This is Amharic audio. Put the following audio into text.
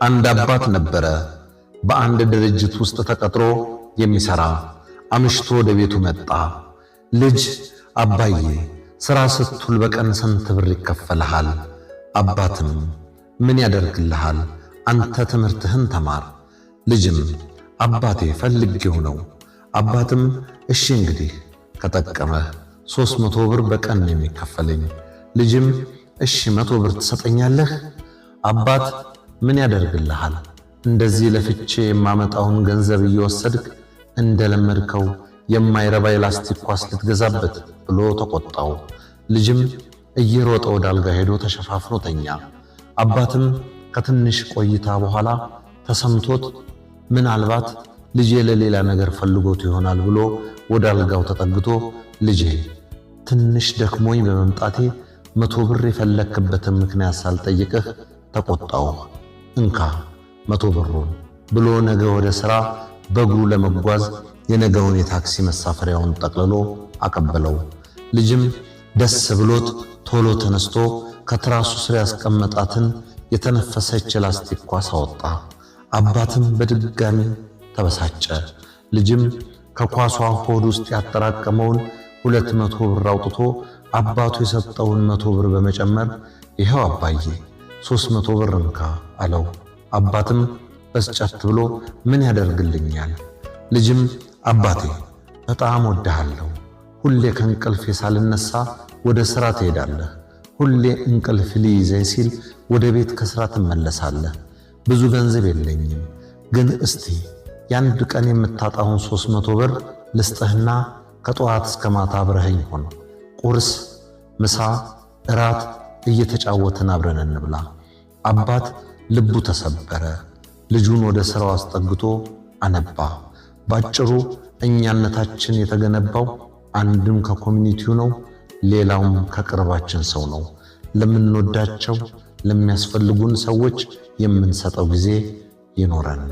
አንድ አባት ነበረ፣ በአንድ ድርጅት ውስጥ ተቀጥሮ የሚሰራ። አምሽቶ ወደ ቤቱ መጣ። ልጅ፣ አባዬ፣ ሥራ ስትውል በቀን ስንት ብር ይከፈልሃል? አባትም ምን ያደርግልሃል? አንተ ትምህርትህን ተማር። ልጅም አባቴ፣ ፈልጌው ነው። አባትም እሺ፣ እንግዲህ ከጠቀመህ 300 ብር በቀን ነው የሚከፈለኝ። ልጅም እሺ፣ 100 ብር ትሰጠኛለህ? አባት ምን ያደርግልሃል? እንደዚህ ለፍቼ የማመጣውን ገንዘብ እየወሰድክ እንደለመድከው የማይረባ የላስቲክ ኳስ ልትገዛበት ብሎ ተቆጣው። ልጅም እየሮጠ ወደ አልጋ ሄዶ ተሸፋፍኖ ተኛ። አባትም ከትንሽ ቆይታ በኋላ ተሰምቶት ምናልባት ልጄ ለሌላ ነገር ፈልጎት ይሆናል ብሎ ወደ አልጋው ተጠግቶ፣ ልጄ፣ ትንሽ ደክሞኝ በመምጣቴ 100 ብር የፈለክበትን ምክንያት ሳልጠይቅህ ተቆጣሁህ። እንካ 100 ብሩን ብሎ ነገ ወደ ሥራ በእግሩ ለመጓዝ የነገውን የታክሲ መሳፈሪያውን ጠቅልሎ አቀበለው። ልጅም ደስ ብሎት ቶሎ ተነስቶ ከትራሱ ስር ያስቀመጣትን የተነፈሰች የላስቲክ ኳስ አወጣ። አባትም በድጋሚ ተበሳጨ። ልጅም ከኳሷ ሆድ ውስጥ ያጠራቀመውን 200 ብር አውጥቶ አባቱ የሰጠውን 100 ብር በመጨመር ይኸው አባዬ፣ 300 ብር እንካ አለው። አባትም በስጨት ብሎ ምን ያደርግልኛል? ልጅም አባቴ፣ በጣም ወድሃለሁ። ሁሌ ከእንቅልፌ ሳልነሳ ወደ ሥራ ትሄዳለህ። ሁሌ እንቅልፍ ሊይዘኝ ሲል ወደ ቤት ከሥራ ትመለሳለህ። ብዙ ገንዘብ የለኝም፣ ግን እስቲ የአንድ ቀን የምታጣውን 300 ብር ልስጥህና ከጠዋት እስከ ማታ አብረኸኝ ሁን። ቁርስ፣ ምሳ፣ እራት እየተጫወትን አብረን እንብላ። አባት ልቡ ተሰበረ። ልጁን ወደ ሥራው አስጠግቶ አነባ። ባጭሩ እኛነታችን የተገነባው አንድም ከ community ው ነው፣ ሌላውም ከቅርባችን ሰው ነው። ለምንወዳቸው፣ ለሚያስፈልጉን ሰዎች የምንሰጠው ጊዜ ይኖረን።